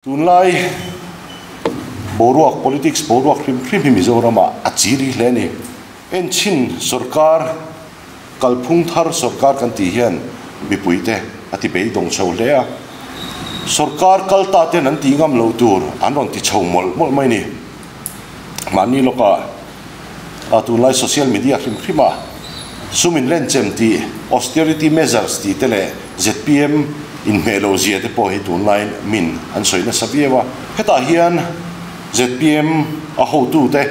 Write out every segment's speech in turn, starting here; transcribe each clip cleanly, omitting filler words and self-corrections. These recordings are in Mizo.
Tunlai boruak, politics boruak hrim hrim hi Mizoramah a chiri hle a ni. Enchhin sorkar, kalphung thar sorkar kan tih hian mipuite a ti beidawng chho hle a. Sorkar kal ta ten an tih ngam lo tur an rawn ti chho mawlh mawlh mai a ni. Mahni lawkah a tunlai social media hrim hrima sum inrenchem tih, austerity measures tih te leh zpm inhmeh lo zia te pawh hi tunlaiin min an sawi nasa viau a. Hetah hian zpm a hotute,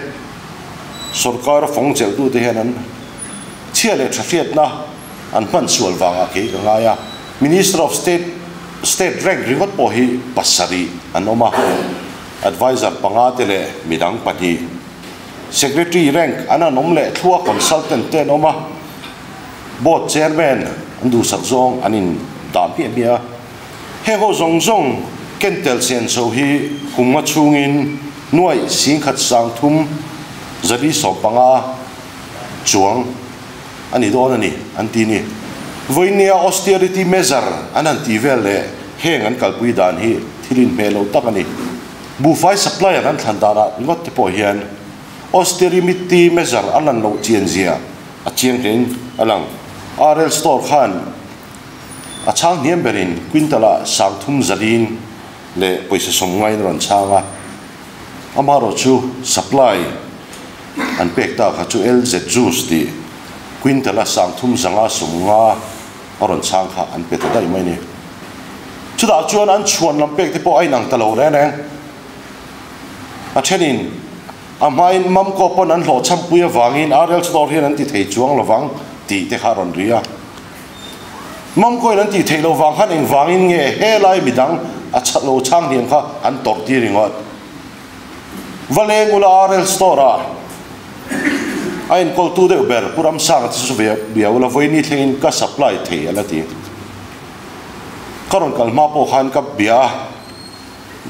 sorkar a fawng chelhtute hian an chhia leh tha hriatna an hman sual vangah kei ka ngai a. Minister of State, State rank ringawt pawh hi pasarih an awm a, adviser panga te leh midang pahnih. Secretary rank an an awm leh thlua consultant te an awm a, board chairman an duhsak zawng an in dah hmiah hmiah a. Heng ho zawng zawng ken tel senso hi kum nga chhungin nuaih singkhat sangthum 415 chuang a ni dawn a ni an ti ni. Vawinia austerity measure an han tih vel leh heng an kalpui dan hi thil inhmeh lo tak a ni. Buhfai supplier an thlan danah ringawt te pawh hian austerity measure a lan loh chian zia a chiang hlein a lang. RL store khan a chhang hniam berin quintal ah 30 zalin leh pawisa sawmngain a rawn chhang a, amaherawhchu supply an pek ta kha chu LZ juice tih quintal a 350 50 a rawn chhang kha an pe ta daih mai a ni. Chutah chuan an chhuan lam pek te pawh a inang ta lo reng reng. A thenin a hmain Mamkaw pawn an hlawh chhampui avangin RL Store hian an ti thei chuang lovang tih te kha a rawn ri a. Mamkawin an tih theih loh vang khan engvangin nge helai midang a lo chhang hniam kha an tawrh tir ringawt. Va leng ula RL Store ah a enkawltu deuh ber Pu Ramsanga te chu ve bia ula vawiini thlengin ka supply thei a la ti. Ka rawn kal hma pawh khan ka bia a,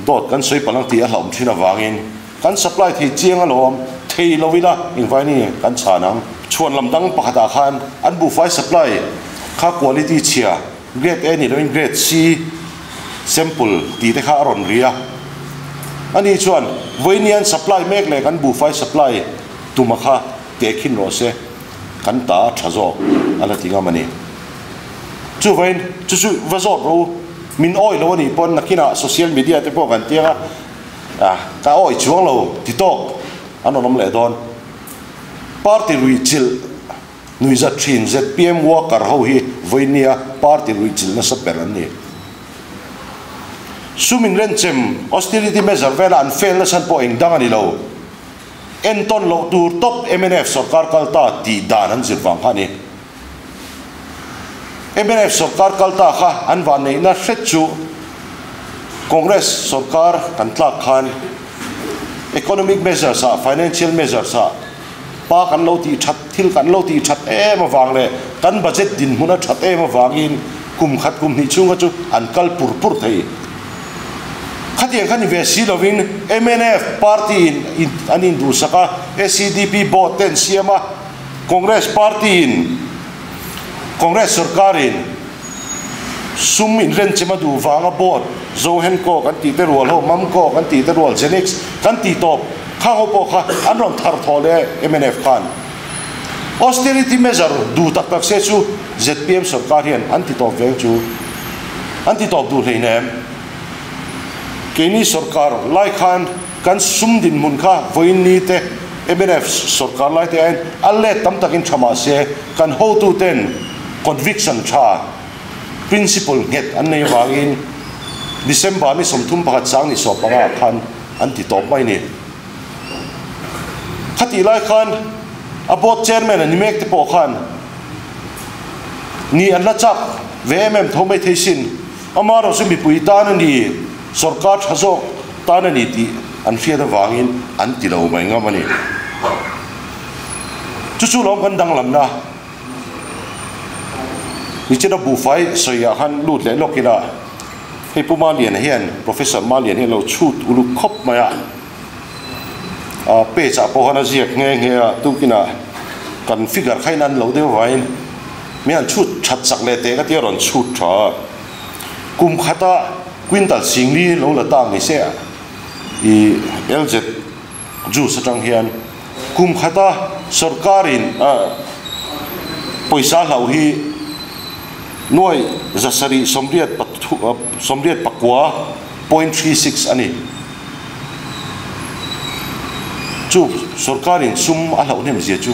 dawt kan sawi palh ang tih a hlauhawm thin avangin kan supply thei chiang alawm, thei lo ila engvaini kan chhan ang. Chhuan lam dang pakhatah khan an buhfai supply kha quality chhia grade A ni loin grade C sample tih te kha a rawn ri a. Ani chuan vawiini an supply mek leh kan buhfai supply tuma kha tehkhin rawh se, kan ta a tha zawk a la ti ngam a ni. Chuvain chu chu va zawt rawh u, min awih lo a nih pawn nakinah social media te pawh kan tiang a, ah ka awih chuang lo ti tawk an rawn awm leh dawn. Party ruihchilh nuihzat thin zpm worker ho hi vawinia party ruihchilh nasa ber an ni. Sum inrenchem austerity measure vela an fail na chhan pawh engdang a ni lo. Entawn loh tur tawp mnf sorkar kal ta tih dan an zir vang kha a ni. Mnf sorkar kal ta kha an vanneihna hret chu Congress sorkar kan tlak khan economic measures ah, financial measures ah pa kan lo tih that, thil kan lo tih that em avang leh kan budget dinhmun a that em avangin kum khat kum hnih chhung kha chu an kal pur pur thei. Khatiang kha ni ve si lovin mnf party in an induhsak a, SEDP board te an siam a, Congress party in Congress sorkar in sum inrenchem a duh vanga board Zohenco kan tih te rual ho, Mamco kan tih te rual, Genix kan tih tawp khang ho pawh kha an rawn thar thawh leh mnf khan austerity measure duh tak tak se chu zpm sorkar hian an ti tawp veng chu an ti tawp duh hleinem. Keini sorkar lai khan kan sum dinhmun kha vawiin ni te mnf sorkar lai te aiin a let tam takin tha mah se kan hotuten conviction tha, principle nghet an nei avangin December ni 31 sang ni 15 ah khan an ti tawp mai ni. Khatih lai khan a board chairman a ni mek te pawh khan ni an la chak ve em em tho mai thei sin. Amaherawh chu mipui tan a ni, sorkar tha zawk tan a ni tih an hriat avangin an ti lo mai ngam a ni. Chu chu lawm kan danglamna nichina buhfai sawiah khan lut leh lawk ila, hei Pu Maliana hian, Professor Malian hian lo chhut uluk khawp mai a, a page ah pawh khan a ziak nghe nghe a, tukinah kan figure kha in an lo deuh avangin mi han chhut that chak leh teh ka tia rawn chhut tha a. Kum khata. Quintal 10,000 lo la ta ni se i LZ juice atang hian kum khata sarkarin poisa hlau hi nuai zasari somriat somriat pakwa 0.36 ani chu sarkarin sum a hlau nem zia chu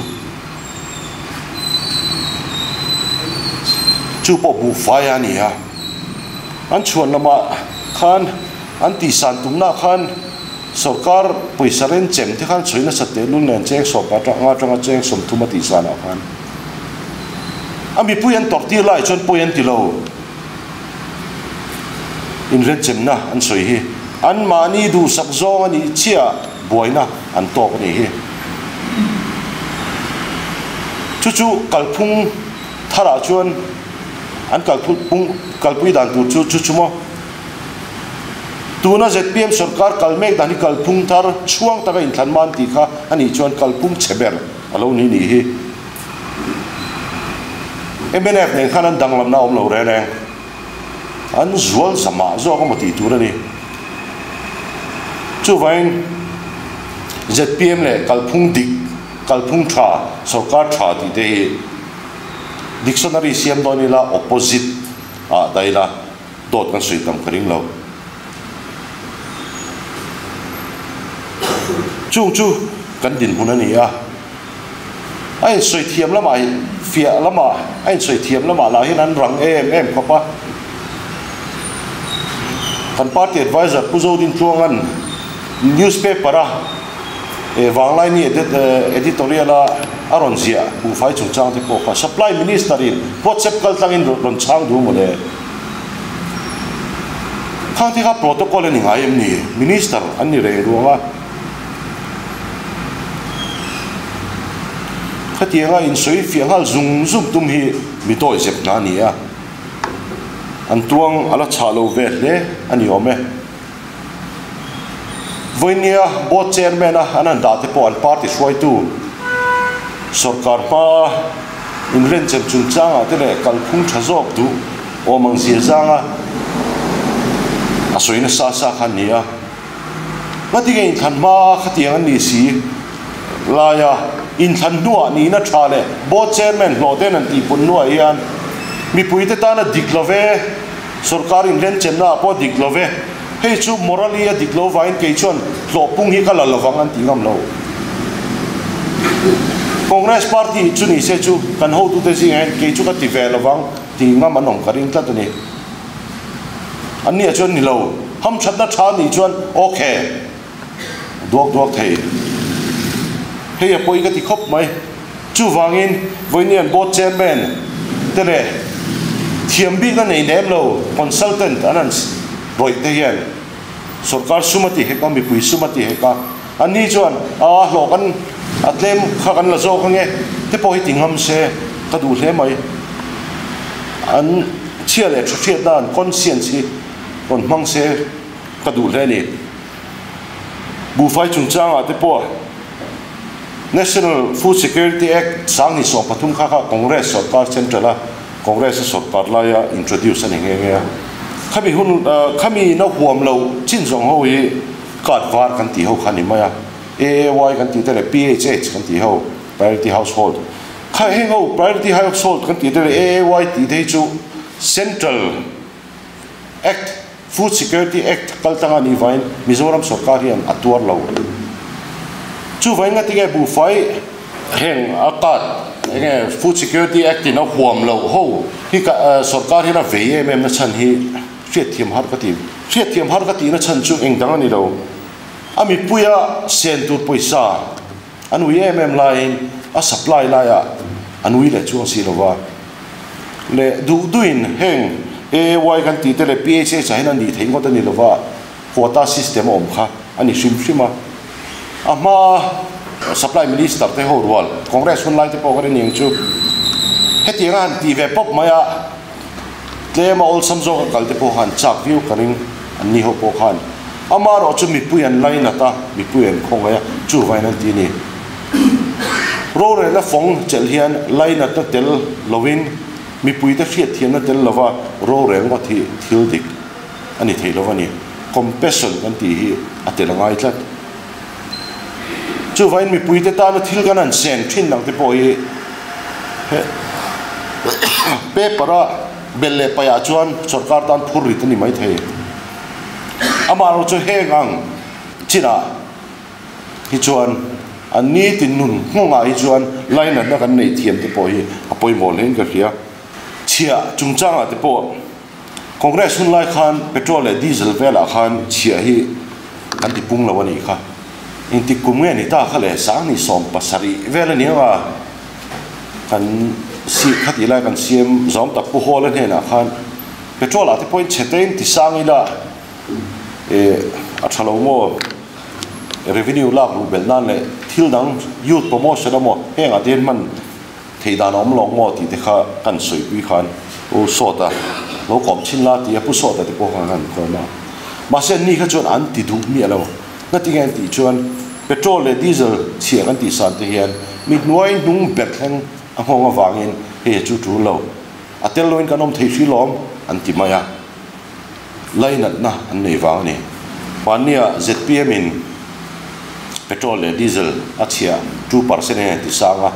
chu po bu fai ani ha an chuan lama khan an ti san tumna khan sarkar poisa ren chem te khan choina sate lun nen cheng so pa nga tanga cheng som thuma ti san a khan ami pui an tor ti lai chon pui an ti lo in ren chem na an soi hi an mani du sak zong ani chia buaina an tok ani hi chu chu kalphung thara chuan an kalphung kalpui dan tur chu chu chumo tuna ZPM sarkar kalmek dan hi kalphung thar chuang taka in thlan man ti kha ani chuan kalphung cheber alo ni ni hi MNF nen khan an danglam na awm lo re reng an zual zama zo ka mati tur ani chu vain ZPM le kalphung dik kalphung tha sarkar tha ti te hi dictionary siam doni la opposite a daila dot kan sui tam kharing lo chu chu kan din hun ani a ai soi thiam lama fia lama ai soi thiam lama la hian an rang em em khopa kan party advisor Puzo Din Tluangan newspaper a e wanglai ni editorial a aron zia bu fai chung chang te po kha supply minister in WhatsApp kal tangin ron chang du mole khang ti kha protocol ani ngai em ni minister an ni re ruanga khatianga in soi fiangal zung zung tum hi mi toi zep na ni a an tuang ala cha lo ve hle ani ome voinia board chairman a anan da te po an party hruai tu sarkar pa in ren chem chung changa te le kalphung tha zawk du omang zia zanga a soina sa sa khan ni a ngatinge in khan ma khatiang an ni si laya in than nuwa ni na tha le board chairman hlo ten an ti pun nuwa hian mi puite ta na dik love sarkar in ren chem na po dik love hei chu morally a dik lo vain ke chuan hlo pung hi kala lovang an ti ngam lo Congress party chu ni se chu kan ho tu te ji hen ke chu ka ti ve lovang ti ngam an ong karing tlat ani an ni a chuan ni lo ham that na tha ni chuan okay duak duak thei hei a poi ka ti khop mai chu wangin voinian board chairman te le thiam bi ka nei nem lo consultant anan roi te hian sarkar sumati heka mi pui sumati heka ani chuan a hlo kan atlem kha kan la zo ka nge te pawh hi ti ngam se ka duh hle mai an chhia leh tha hriat dan conscience hi rawn hmang se ka duh hle ni bufai chungchangah te pawh National Food Security Act sang ni 13 kha kha Congress sarkar central a Congress sarkar laia introduce ani nge nge a khami hun khami na huam lo chin zawng ho hi card var kan ti ho kha ni mai a AAY kan ti te le PHH kan ti ho priority household kha heng ho priority household kan ti te le AAY ti te chu Central Act Food Security Act kaltanga ni vain Mizoram sarkar hian a tuar lo chu vain nga tinge bu fai heng a kat enge Food Security Act in a huam lo ho hi ka sarkar hian a vei em em na chan hi hriat thiam har ka ti hriat thiam har ka ti na chan chu eng dang ani lo ami puia sen tur poisa an ui em em laiin a supply laia an ui le chuang si lova le du duin heng AAY kan ti te le PHH a hian an ni thei ngawt ani lova quota system a awm kha ani hrim hrim a a hma supply minister te ho rual Congress hun lai te pawh kan aniang chu hetiang a han ti ve pawp mai a tlem a awlsam zawk a kal te pawh han chak viau ka ring an ni ho pawh khan ama erawh chu mipui an lainat a mipui an khawngaih a chu vain an ti a ni rorelna fawng chelh hian lainatna tel lovin mipui te hriat thiamna tel lova rorel ngawt hi thil dik. a ni thei lo a ni. Compassion kan tih hi a tel a ngai tlat. Chuvain mipuite tana thil kan han sen thin ang te pawh hi he paper a belh leh paih ah chuan sorkar tan phur rit a ni mai thei. Amaherawhchu chu heng ang chinah hi chuan an nitin nun nghawngah hi chuan lainatna kan neih thiam te pawh hi a pawimawh hlein ka hria. Chhiah chungchangah te pawh Congress hun lai khan petrol leh diesel velah khan chhiah hi kan ti pung lo a nih kha. Engtik kum nge ni ta kha le sangni 70 vel a ni ang a, kan si kha tih lai kan siam zawm tak Pu Hawla hnenah khan petrol ah te pawhin chhe tein ti sang ila eh a tha lo maw revenue lak luh belh nan leh thil dang youth promotion emaw hengah te hian hman Theih dan a awm lo maw tih te kha kan sawipui khan U Sawta lo kawm chhin la ti a, Pu Sawta te pawh khan an kawm a. Mahse anni kha chuan an ti duh miah lo. Ngatinge an tih chuan petrol leh diesel chhia kan tih san te hian mi hnuai hnung ber thleng a nghawng avangin hei a chu tul lo. A tel loin kan awm thei hri lawm an ti mai a. Lainatna an nei vang a ni. Hmannia zpm in petrol leh diesel a chhia 2% in an ti sang a,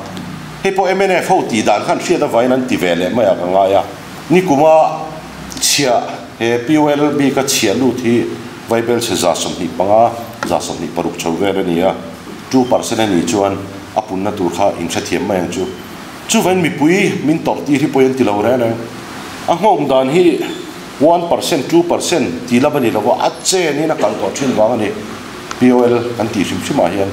hei pawh mnf ho tih dan khan hriat avangin an ti ve leh mai ah ka ngai a. Nikuma chhia he POL bik a chhia lut hi Vaibel chhe 25, 26 chho vel a ni a, 2% a nih chuan a punna tur kha inhrethiam mai ang chu. Chuvain mipui min tawrh tir hi pawi an ti lo reng reng. A nghawng dan hi 1%, 2% tih lam a ni lo a, a chen in a kal tawh thin vang a ni. POL kan tih hrim hrim ah hian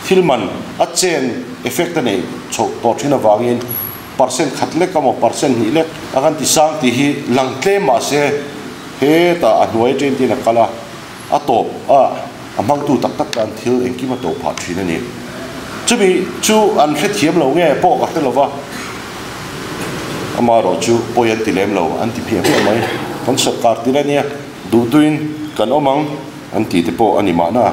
thil man a chen effect a neih chhoh tawh thin avangin percent khat lek emaw percent hnih lek a kan ti sang tih hi lang tlem mah se hetah a hnuai atangin tin a kal a, a tawp a a hmangtu tak tak tan thil engkim a tawp phah thin a ni. Chumi chu an hrethiam lo nge pawh ka hre lo va, amaherawh chu pawi an ti lem lo, an ti hmiah hmiah mai. Kan sawrkar tir a nia, duhtuin kan awm ang an ti te pawh a ni mahna.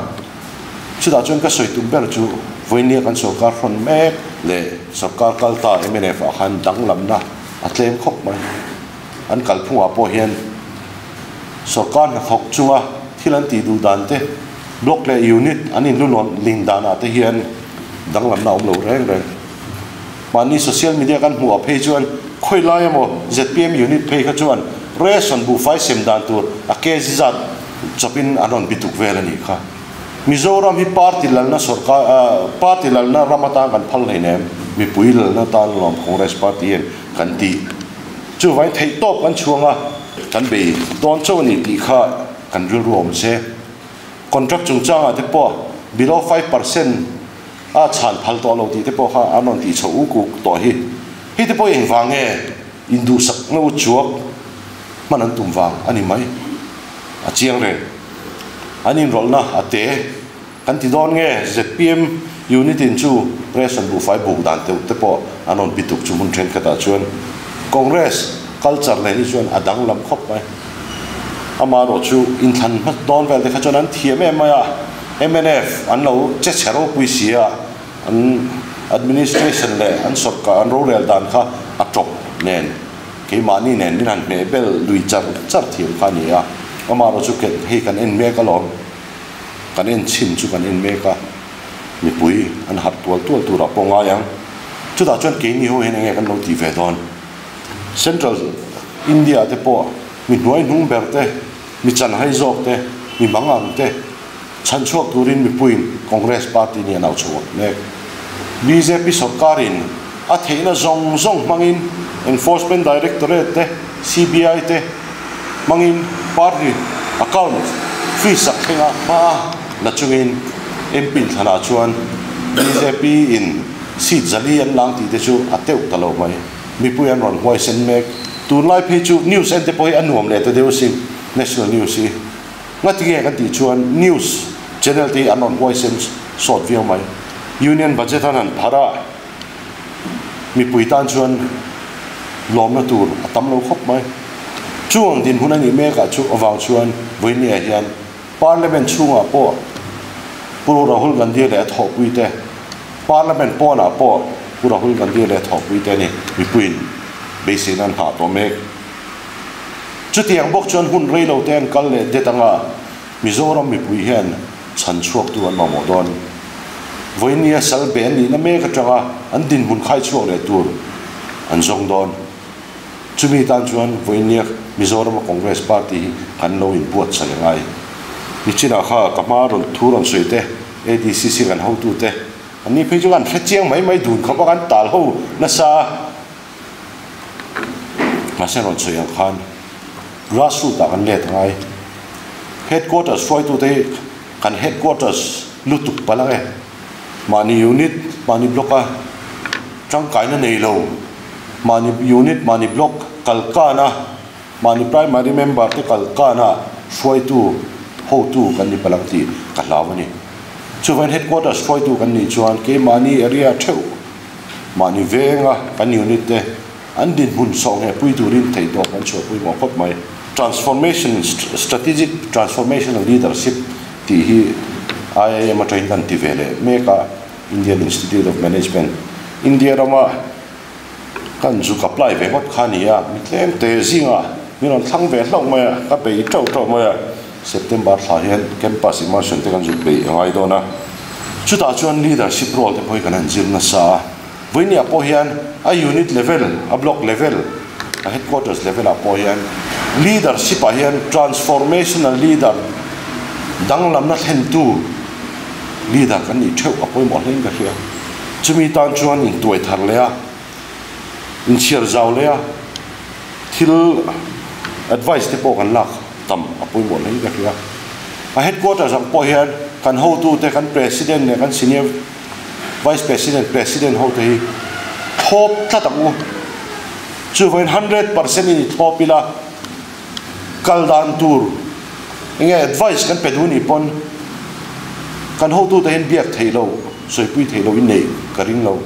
Chutah chuan ka sawi tum ber chu vawinia kan sawrkar hrawn mek leh sawrkar kal ta mnf ah khan danglamna a tlem khawp mai. An kalphungah pawh hian Sawrkar hnathawk chunga thil an tih duh dan te, block leh unit an inlulawn ling danah te hian danglamna a awm lo reng reng. Mahni social media kan hmuh ah phei chuan khawi lai emaw zpm unit phei kha chuan ration buhfai sem dan tur a kg zat chawpin an rawn bituk vel a nih kha. Mizoram hi party lalna sawrkar party lalna ram atan kan phal hleinem, mipui lalna tan lawm Congress party hian kan tih. Chuvain theihtawp kan chhuang a, kan bei dawn chauh a ni tih kha kan rilru awm se. Contract chungchangah te pawh below 5% a chhan phal tawh lo tih te pawh kha an rawn tih chhoh uk uk tawh hi. Hei te pawh engvang nge induhsak ngo chuak hman an tum vang a ni mai. A chiang reng. An inrawlhna a te. Kan ti dawn nge zpm unit in chu ration buhfai buk dan deuh te pawh an rawn bituk chu hmun thenkhatah chuan Congress culture nen hi chuan a danglam khawp mai. Amaherawh chu inthlan hmat dawn vel te kha chuan an thiam em mai a, mnf an lo che chhe ropui si a, an administration leh an sawrkar an rorel dan kha a tawp nen keimahni nen min han hmeh bel lui char char thiam kha a ni a. Amaherawh chu hei kan en mek alawm. Kan en chhin chu kan en mek a, mipui an harh tual tual turah pawh ngai ang. Chutah chuan keini ho hian enge kan lo tih ve dawn? Central India te pawh mi hnuai hnung ber te, mi chanhai zawk te, mi mang ang te chhan chhuak turin mipuiin Congress party nih an au chhuak mek. Bjp sawrkarin a theihna zawng zawng hmangin Enforcement Directorate te, CBI te hmangin party account freeze sak thleng a hma la chungin MP thlanah chuan bjp in seat 400 an lang tih te chu a teuh ta lo mai. Mipui an rawn huaisen mek. Tunlai phei chu news en te pawh hi a nuam leh ta deuh asin, national news hi. Ngatinge kan tih chuan news channel te hi an rawn huaisen sawt viau mai. Union budget an han pharh a, mipui tan chuan lawmna tur a tam lo khawp mai. Chuang dinhmun a nih mekah chu avang chuan vawinia hian Parliament chhungah pawh Pu Rahul Gandhi leh a thawhpui te, Parliament pawnah pawh Pu Rahul Gandhi leh a thawhpui te a ni mipuiin beiseina an nghah tawh mek. Chutiang bawk chuan hun rei lo te an kal leh det anga Mizoram mipui hian chhan chhuaktu an mamawh dawn. Vawinia sal be an nihna mek atanga an dinhmun khai chhuak leh tur an zawng dawn. Chumi tan chuan vawinia Mizorama Congress Party hi kan lo inbuatsaih a ngai. Nichinah kha ka hma rawn thu rawn sawi te, ADCC kan hotute, anni phei chu kan hre chiang mai mai dun khawp a, kan tal ho nasa a. Mahse rawn sawi ang khan grassroot ah kan let a ngai. Headquarters hruaitute hi kan headquarters lutuk palh ang e. Mahni unit, mahni block a tangkaina nei lo, mahni unit, mahni block kal kan a, mahni primary member te kal kan a hruaitu, hotu kan ni palh ang tih ka hlau a ni. Chuvangin headquarters hruaitu kan nih chuan keimahni area theuh, Mahni venga kan unit te an dinhmun sawh ngheh pui turin theihtawp an chhuah pui mawh khawp mai. Transformation, Strategic Transformational Leadership tih hi IIM atangin kan ti ve leh mek a, Indian Institute of Management, India rama kan zuk apply ve ngawt kha a ni a, mi tlem te zingah min rawn thlang ve hlauh mai a, ka bei teuh teuh mai a. September thla hian campus immersion te kan zuk peih a ngai dawn a, chutah chuan leadership role te pawh hi kan han zir nasa a, vawinia pawh hian a unit level, a block level, a headquarters level ah pawh hian leadership ah hian transformational leader danglamna thlentu leader kan nih theuh a pawimawh hlein ka hria. Chumi tan chuan intuai thar leh a, inchhiar zau leh a, thil advice te pawh kan lak tam a pawimawh hle in ka hria. A headquarters ang pawh hian kan hotute, kan president leh kan senior vice president, president hote hi thlawp tlat ang u. Chuvangin 100% in i thlawp ila kal dan tur enge advice kan pe duh nih pawn kan hotute hian biak theih loh, sawipui theih loh in neih ka ring lo.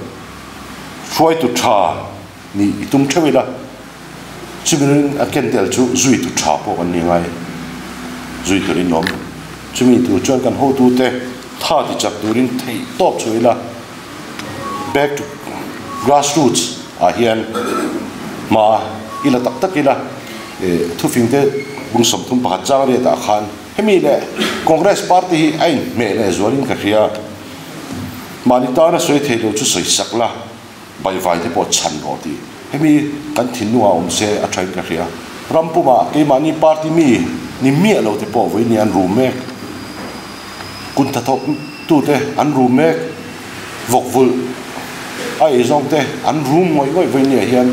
Hruaitu tha nih i tum theuh ila, chumi a ken tel chu zui tu tha pawh kan ni ngai, zui turin awm. Chumi tur chuan kan hotute tha ti chak turin theih tawp chhuah ila, back to grassroots ah hian hma ila tak tak ila, thufing te bung 31 chang riat ah khan hemi leh Congress party hi a inhmeh leh zualin ka hria. Mahni tana sawi thei lo chu sawi sak la. Baihvai te pawh chhan rawh tih hemi kan thinlungah awm se a thain ka hria. Ram pumah keimahni party mi ni miah lo te pawh vawiin an rum mek. Kun thathawk tute an rum mek. Vawk vulh a eizawng te an rum ngawih ngawih vawiin ah hian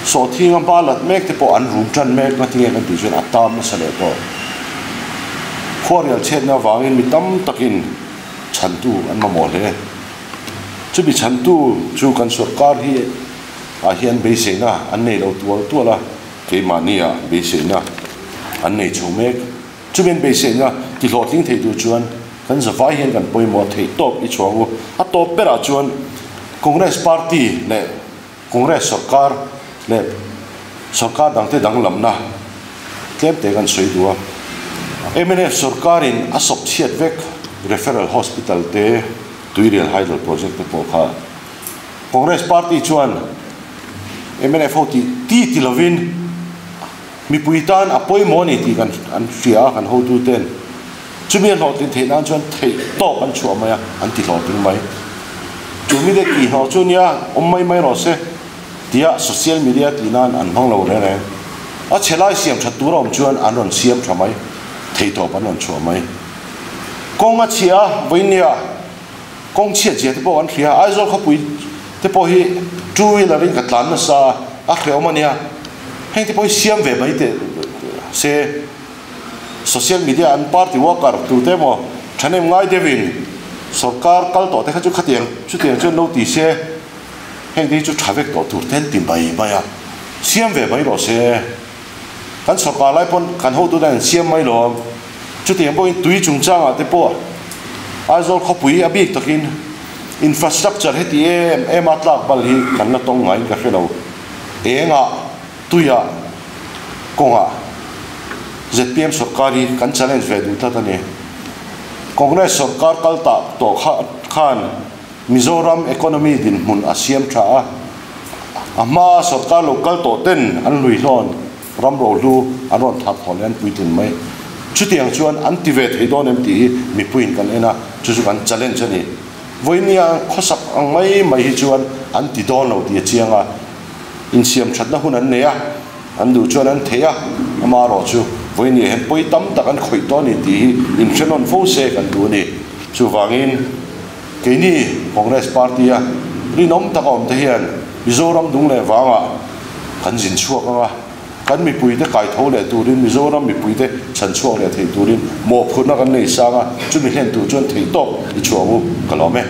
sawhthinga hma lat mek te pawh an rum tan mek ngatinge kan tih chuan a tam nasa leh tawh. Khuarial chhetna avangin mi tam takin chhantu an mamawh hle. Chumi chhantu chu kan sorkar hi ah hian beiseina an nei lo tual tual a, keimahnia beiseina an nei chho mek. Chumi an beiseina ti hlawhtling thei tur chuan kan zavai hian kan pawimawh theih tawp i chhuang u. A tawp berah chuan Congress party leh Congress sorkar leh sorkar dangte danglamna tlem te kan sawi duh a. Mnf sorkarin a sawp chhiat vek Referral Hospital te, Tuirial Hydel Project te pawh kha Congress party chuan mnf ho tih ti ti lovin mipui tan a pawimawh a ni tih kan an hria a, kan hotuten chumi a hlawhtlin theih nan chuan theih tawp an chhuah mai a, an ti hlawhtling mai. Chu mite tih hlawh chu nia awm mai mai rawh se tia social media tih nan an hmang lo reng reng. A chhe lai siam that tur a awm chuan an rawn siam tha mai, theih tawp an rawn chhuah mai. Kawng a chhia a, vawinia kawng chhiat zia te pawh kan hria a, Aizawl khawpui te pawh hi two wheeler in ka tlan nasa a, a hrehawm a nia, heng te pawh hi siam ve mai teh se, social media an party worker tu te emaw thahnem ngai deuhin sorkar kal tawh te kha chu khatiang chutiang chuan lo ti se, heng te hi chu tha vek tawh tur te an ti mai mai a, siam ve mai rawh se. Kan sorkar lai pawn kan hotute an siam mai lo a, chutiang pawhin tui chungchangah te pawh Aizawl khawpui a bik takin infrastructure heti em em a tlak bal hi kan la tawng ngaiin ka hre lo. Engah, tuiah, kawngah zpm sorkar hi kan challenge ve duh tlat a ni. Congress sorkar kal tah tawh khan Mizoram economy dinhmun a siam tha a, a hmaa sorkar lo kal tawh ten an lui hlawn. Ram rohlu an rawn thar thaw leh an puitlin mai. Chutiang chuan an ti ve thei dawn em tih hi mipuiin kan en a, chu chu kan challenge a ni. Vawinia khawsak ang mai mai hi chuan an ti dawn lo tih a chiang a, insiam thatna hun an nei a, an duh chuan an thei a, amaherawh chu vawinia hian pawi tam tak an khawih tawh a ni tih hi inhrenawn fo se kan duh a ni. Chuvangin keini Congress party a rinawm taka awm te hian Mizoram dung leh vangah kan zin chhuak ang a, kan mipuite kaitho leh turin Mizoram mipuite chhan chhuak leh thei turin mawhphurhna kan nei sang a, chumi hlen tur chuan theihtawp i chhuah ang u, ka lawm e.